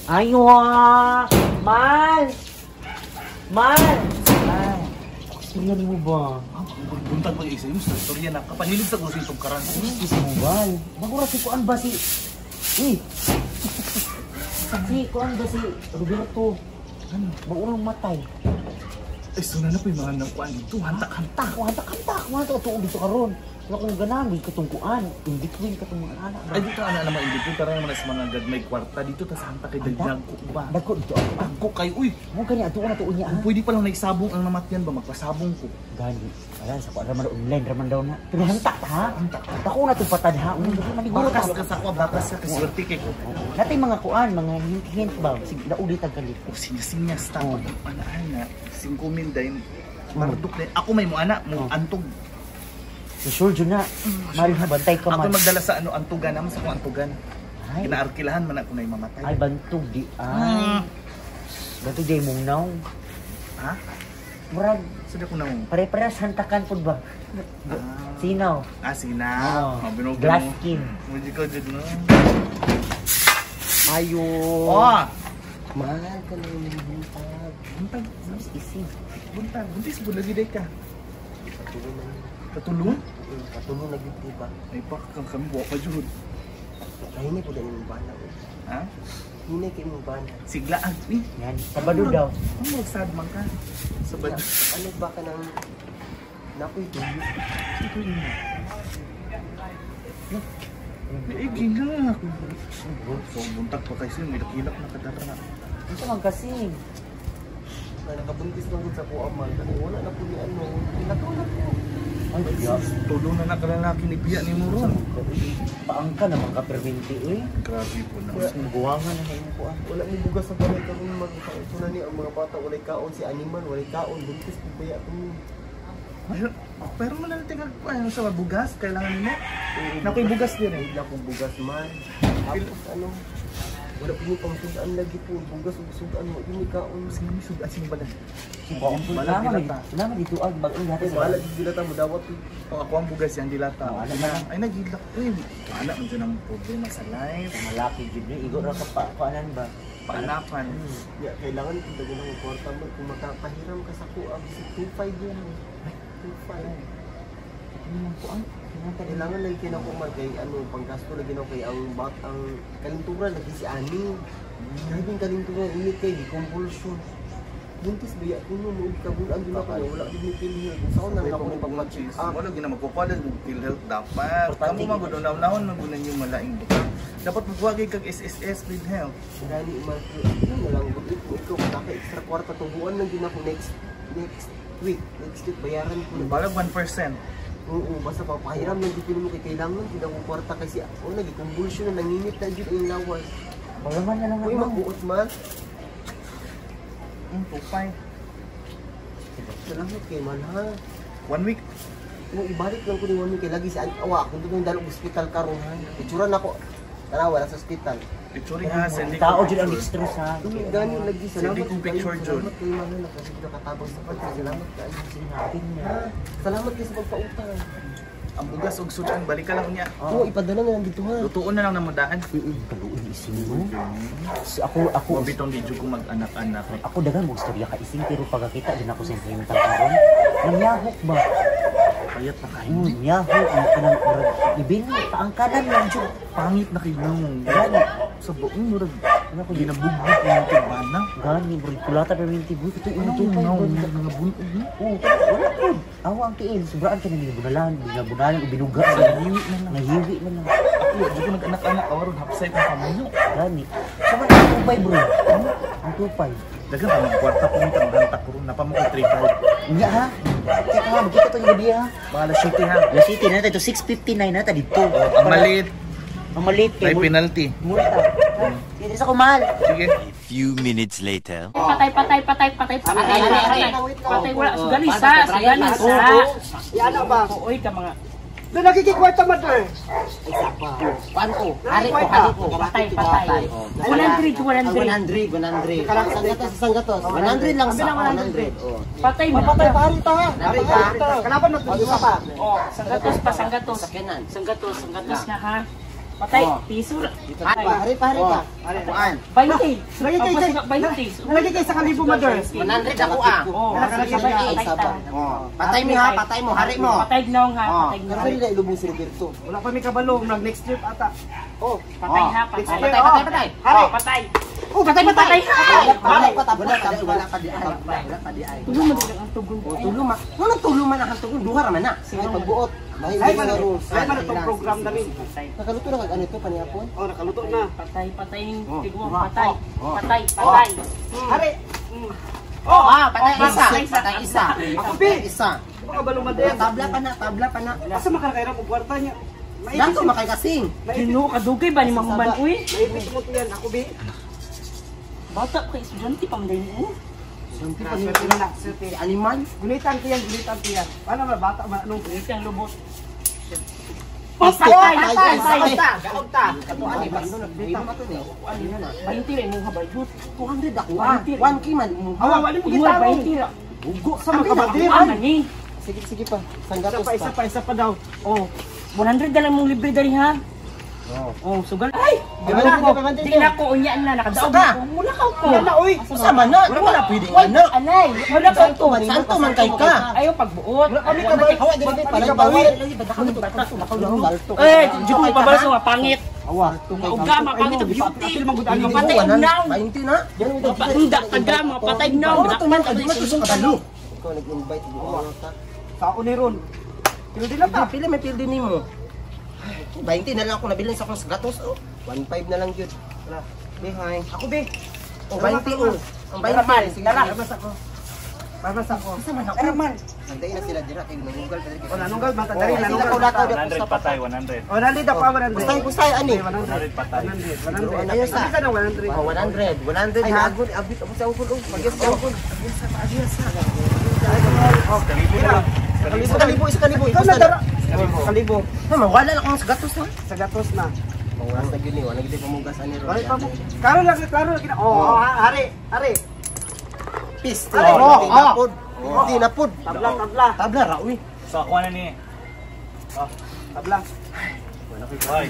Aywa! Mal! Mal! Ay, istorya nimo ba? Buntag pag isa yung istorya na kapanilid sa gusto itong karan. Ano mo ba? Bago ra si kuan ba si... Uy! Si kuan ba si Roberto? Ano? Bago ra matay. Ay, suna na po yung mga nangkuan dito. Hantak-hantak. Ako hantak-hantak. Wala to tuog dito karon. Wala kong ganahan, may katong kuan. In between katong mga anak. Ay, dito ana naman hindi po. Tara naman sa mga gagmay kwarta. Dito ta sa hantak kay dagdag ko ba? Dagko dito. Dagko kayo. Uy! Mo gani ato na tuon niya. Kung pwede pa lang naisabong ang namatyan ba? Magpasabong ko. Gani. Wala sa kuan raman online raman daw na. Pero hantak ta ha. Hantak. Dako na itong patad ha. Maniguro Bakas ta. ka sa kuwa, bakas ka. Kaswerte kay ko. Natay mga kuan, mga hint-hint ba? Sige, naulit ang galit. O, sinyas-sinyas ta. Oh. Pag ana-ana, 5,000 dahil mardok na. Ako may mo ana, mo Oh. antog. So sure jud na. Mario bantay ka Ako man. magdala sa ano, antugan naman sa akong antugan. Ay, Ginaarkilahan man ako na mamatay. ay bantog di ay. Bantog di mong naw. Ha? Murag Saan ako naong? pare-parehas hantakan pud ba? Ah. Sinaw. Ah, sinaw. Oo. Oh, binugo Glass mo. skin. Medyo ka dyan, no? Ayo. Oh! Mahal ka na yung buntag. Buntag. Mas isi. Buntag. Buntis po lagi day ka. Patulong na yun. Katulong? Patulong na yun, diba? Ay, baka kang kami. Buwa pa dyan. Ay, hindi po dahil mong bana. Ha? Hinay kayo mong bana. Siglaag, eh. Yan, Sabado daw. Ano mag-sad man ka? Sabado. Ano ba ka ng... Nakoy, tuyo. Ito yun. May gina. So, buntag pa kayo sa'yo. May lakilak na kadara. Ito man kasi. Na nakabuntis lang gud sa kuha man. Ano, wala na po ni ano. Ilakaw na po. Ay, diya. Tulo na nakalalaki ni Pia ni Moron. Paangka naman ka perminti eh. Grabe po na. Mas maguwangan na kayong kuan. Wala ni bugas sa balay karon man. Ito na ni ang mga bata walay kaon si animal walay kaon buntis po baya ko. Ayun, pero mo na natin ano sa bugas, kailangan mo. Nakoy bugas din eh. Wala akong bugas man. Tapos ano, wala po ni pangsudan lagi po. Bugas ug sudan mo ni kaon. Sige, may sugat sino ba na? Wala man wala man dito ag bagong Ay, dati sa. bahala gid sila ta mo dawat. O ako ang bugas yan, dilata. Oh, ano na? Ay, nagilak. Uy, wala man dyan ang problema sa life. Malaki jud ni igo ra ka pa kuanan ba. Paanakan. Ya, kailangan kung dagan ng kwarta mo kung makapahiram ka sa kuha bisig 25 lang. 25. Ano man kuan? Kailangan lagi kay nako man kay ano panggasto lagi nako kay ang bat ang kalintura lagi si ani. Grabe ang kalintura init kay gi convulsion. Buntis ba ya kuno mo og kabulan din ako na wala gid ni PhilHealth. Kung saan nang ako ni pag-check up. Wala gina magkukuha mo PhilHealth dapat. Importante Kamu man gud unahon man gud yung malaing buka. Dapat magkuha kay kag SSS PhilHealth. Gani man ano na lang gud ko ikaw kung extra kwarta tubuan lang din ako next next week. Next week bayaran ko na. Balag 1%. Oo, basta papahiram lang gid mo kay kailangan gid akong kwarta kasi oh nagi convulsion na nanginit na jud ang lawas. Wala man na lang Uy, ako. magbuot man. 2.5. Salamat kay man ha. One week. Kung ibalik lang ko ni Wami kay lagi sa awa kung doon dalog ospital karon ha. Itsura nako. Tara wala sa ospital. Picture ha, send Tao jud ang extra sa. Uy, gani lagi salamat. Send kong picture kayo, jud. Salamat kay man ha kasi nakatabang sa pagka. Salamat kay. Sinabi niya. Ha, salamat kay sa pagpautang. Ang bugas ug sudan balik ka lang niya. Oo, ipadala na lang dito ha. Lutuon na lang na mudaan. Kaluoy ising mo. So, ako ako Mabitong di jud ko mag-anak-anak. ako dagan mo istorya ka ising pero pagkakita din ako sa hintang karon. Namyahok ba? Payat na kayo. Yahoo, ang kanang murag ibin paangkanan lang jud. Pangit na kayo nung. Gani. Sa buong murag Ano ko gina ginabugbog yung tigbana. gani murag kulata pa minti boy kato Ano imong tupay na ba? mga bunog no? Oo, wala po. Awa ang tiil, sobraan ka na gibunalan, ginabunalan o binuga. Nahiwi na lang. Nahiwi na lang. Ako, di ko nag-anak-anak. Awaron, hapsay kong pamuyo. Gani. Sa man ang tupay bro. Ang tupay. Dagan pa mga kwarta po nito, maghanta ko ron. Napamo ko 3-5. Unya ha. Teka ha, magkita to yung gabi ha. Mga alas 7 ha. Alas 7 na ito, 6:59 na ta dito. Oh, ang maliit. Ang maliit kay May penalty. Multa. Sige sa kumal. Sige. A few minutes later. Patay, patay, patay, patay, patay, patay, patay, wala, sugalisa, sugalisa. Yan ba? Uy, ka mga, Doon nakikikwenta man eh. Kuan ko, hari ko, hari ko. patay, patay. 100, 100. 100, 100. Sanggatos, sanggatos. 100 lang sa 100. Oh. Patay mo. Patay pari ta. Hari ka. Kalaban magdusa pa. Oh, sanggatos pa, sanggatos. Sakyanan. Sanggatos, sanggatos na ha. Patay, piso. Hari pa, hari pa. Kuan. 20. Lagi kay Lagi Lagi kay sa kalibo, mother. 100 ako ah. Oh, patay. Oh, patay mi ha, patay mo, hari mo. Patay gnaw ha, patay Pero gnaw. kanila ilubong si Roberto. Wala pa mi kabalo, mag next trip ata. Oh, Patay ha, patay. Patay, patay, patay. Hari. Patay. Oh, patay, patay. Wala pa, wala pa, wala pa di ay. Wala pa di ay. Tulo man ang tugon. Oh, tulo man. Wala tulo man ang tugon, duha ra man na. Sige, pagbuot. Mahi Ay, na man, rules. ay, man itong program namin. Patay. Nakaluto na kag ano ito, panihapon? Oh, nakaluto na. Patay, patay ning tigwa, patay. Patay, patay. Hari. Oh, ah, patay isa, patay isa. Ako, bi. Isa. Di ba kabalo, mother? Tabla pa na, tabla pa na. Asa makakairam og kwarta niya? Lang ko makay kasing. Ginoo kadugay ba ni mahuman uy? Maipit mo to yan, ako bi. Bata pa estudyante pa man din mo. Swerte na, swerte. Animal. Gunitan ko yan, gunitan ko yan. Paano ba bata man anong Ito ang lubot. Patay, Patay, patay, patay. patay. Ta. Kato ani ba? Ano na? 20 ra imong habayot. 200 ako ah. 1K man mo. Awa, wali mo Imo gitarong. 20 ra. Hugo sa mga kabadir. Ah, man ni. Sige, sige pa. Isa Sanggatos pa, isa pa. pa, isa pa daw. Oh, 100 na lang mong libre dali ha. Oh, sugal. Ay, Wala ko. Di na ko unya na nakadaog Saka. ko. Mula ka ko. Yan na, oy. Usa man na, wala pwede na. Anay, wala ka to. Saan to man kay ka? Ayaw pagbuot. Kami kabay. Hawa dili pa bawi. Eh, di ko pabalo sa pangit. Awa. Uga mapangit ang beauty. Apil man gud ani. Patay og naw. 20 na. Mapanda taga, mapatay naw. Wala to man kay di kabalo. Ikaw nag-invite. Buo ta. Sao ni ron. Pero di lang ta. Pila may pildi nimo. 20 na lang ako nabilin sa akong gatos oh. 1.5 na lang yun. Behind. Ako bi. Oh, 20 oh. Ang 20. Sige, Tara. sige. Labas ako. Labas ako. Asa man ako? Tara man. Antayin na sila dira kay nanunggal pa dira. O nanunggal bata dali Ay, sila nanunggal. ko lakaw di 100 patay, 100. O nali da pa 100. Pustay, pustay ani. 100. 100 patay. 100. 100. Ayos ah. Isa na 100. Oh, 100. 100 Ay, ha. naagod abit ako sa ungkol. Magyas sa ungkol. Kalibo lang. Isa kalibo, isa kalibo. Ikaw na dara. Kalibo. Ha, mawala na akong sa gatos ha. Sa gatos na. Panguras na gyud ni, wala gyud pamugas ani ron. Wala pa mo. Klaro lang, klaro lang. Oh, hari, hari. Piste. Oh, Hindi na pod. Hindi na pod. Tabla, tabla. Tabla ra uy. So, ako na ni. Tabla. Hoy,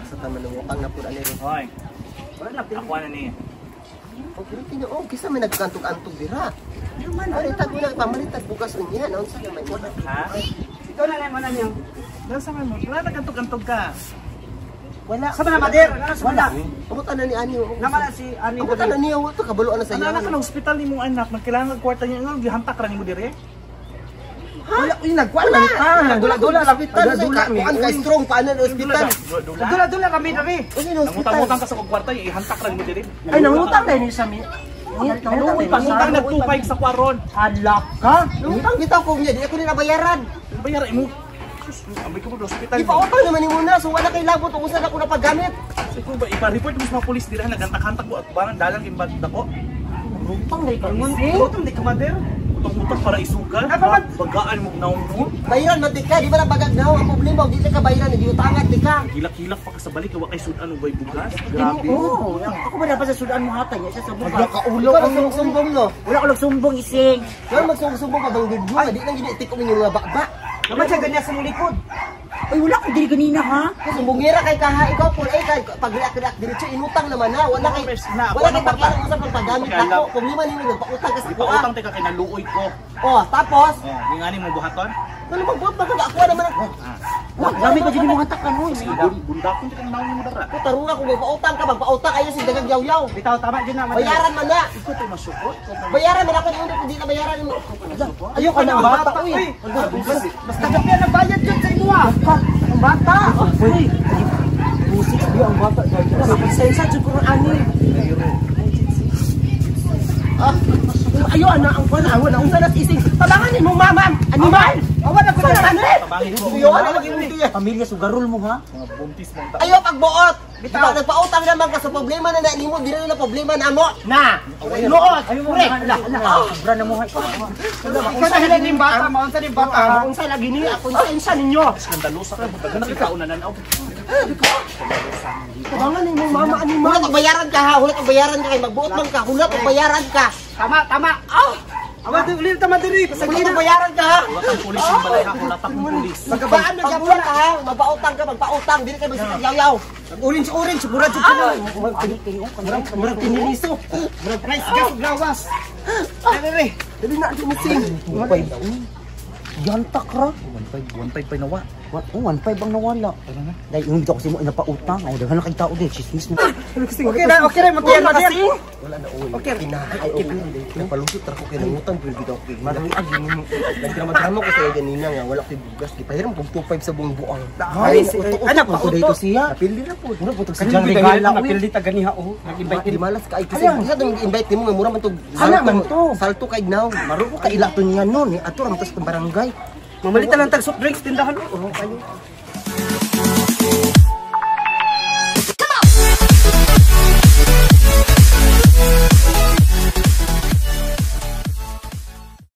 Sa tama nangutang na pod ani ron. hoy. Wala na Ako na ni. Oh, pero tinyo, oh, kisa may nagkantog-antog dira. Ay, tag na pamalitag bugas unya, naunsa naman mo. Ha? Ikaw na lang mo na niyo. Nasa man mo? Wala nagkantog-antog ka. Wala. Sa mga mader, wala. Abutan na ni ani. Naman na si ani Abutan na niya, to kabalo na sa Ano iya. anak ka na ospital ni mong anak, nagkailangan ng kwarta niya, nga gihantak ra nimo dire. Wala uy nagkuan man ta. Dula-dula lang. Hospital sa Dula-dula, mi. kuan ka strong pa ana ospital. Dula. Dula-dula kami dali. Usa na ospital. Nangutang-utang ka sa kog kwarta, ihantak ra nimo dire. Ay nangutang na ni sa mi. Nangutang pa sa. Nangutang nag 25 sa kwaron. Halak ka. Nangutang bitaw ko niya, di ako nila bayaran. Bayar imo. Sus, ambay ka mo sa ospital. Ipautang naman nimo na, so wala kay labot ug usa na ko napagamit. So, ikaw ba ipa-report mo sa mga pulis dira nagantak-hantak mo at barang dalang imbag dako. Nangutang na ikaw. Utang di ka mader. Utang-utang para isugal. Ay, paman- Bagaan mo naong mo. Bayaran man di ka, di ba na bagag na ang problema, di ka bayaran, di utangan di ka. Hilak-hilak pa ka sa balik, wa kay sudan og way bugas. Grabe. Oo, ako ba dapat sa sudan mo hatay? Siya sa buka. Kaulo ka sumbong no. Wala ko nagsumbong ising. Kaya magsumbong ka bang gudyo, di lang gini tik ninyo nga bakba. Naman siya ganyan sa mong likod. Ay, wala ko diri ganina ha. Sumbongera kay kaha ikaw po ay kay pag react diretso inutang naman na wala kay Na, wala wala kay pakialam unsa pagpagamit Pakialam. nako problema nimo nagpautang ka sa kuha. Ipautang tika kay naluoy ko. Oh, tapos Oh, ngani mo buhaton? ano magbuot ba ka ako naman ang Dami ko diri mo hatakan oy. Bundakon tika naong nimo dara. Ko tarunga kung magpautang ka magpautang ayo si dagang yaw-yaw. Bitaw tama gyud na mader. Bayaran man na. Ikaw tay masukot. Bayaran man ako nimo kung di ka bayaran nimo. Ayoko na ang bata uy. Basta gabi na bayad jud sa imo ah. Ang bata. Uy. Musik di ang bata. Pasensya jud ko ani. Ah, ayo ana ang kuan wala unsa na ising. Tabangan ni mo mama. Animal. Awa na ko Sana ano eh? Tabangin ko. Tuyo na lagi mo tiya. Pamilya sugarol mo ha. Mga buntis mong tao. Ayo pagbuot. Bitaw nagpautang naman ka sa problema na na nimo dili na problema namo. Na. Luot. Pre. Ala, ala. Sobra na mo ha. Ikaw na hilang ning bata, maunsa ning bata. Ah, unsa lagi ni ako unsa ninyo? Skandalosa ka mo. Daghan na kita una nanaw. Tabangan ni mo mama animal. Hulat og bayaran ka ha, hulat og bayaran ka kay magbuot man ka, hulat og bayaran ka. Tama, tama. Ah! Awa di ulit ta man diri, Pasagin na bayaran ka ha. Wala kang pulis yung balay ha, wala pa kong pulis. Magkabaan na gyapon ka ha. Mapautang ka, magpautang dili ka magsikag yaw-yaw. Orange orange, murag jud ko. Murag murag tiniliso. Murag price gas ug lawas. Dali. Dali na di mo sing. Yantak ra. 1.5, 1.5 pa nawa. What? Oh, 1.5 ang nawala. Dahil yung dito kasi mo inapautang. Oh, daghan na kay tao din. Chismis na. Okay na, matiyan na kasi. Wala na oy. Okay. Ay okay. Napalusot ra ko kay nangutang pud bitaw ko. Maruag yun. Nagdrama-drama ko sa iya ganina nga wala koy bugas. Gipahiram kog 2.5 sa buong buang. Ay, anak, ko dito siya. Napildi ra pud. Mura po to si John Regala. Uy. Napildi ta ganiha oh. Nag-invite di malas ka ay kasi isa tong invite nimo nga mura man tog Ana man to. Salto kay now. Maro ko kaila to niya noon eh. Ato ra man to sa barangay. Mamalitan lang tag soft drinks tindahan oh. Oh, kayo.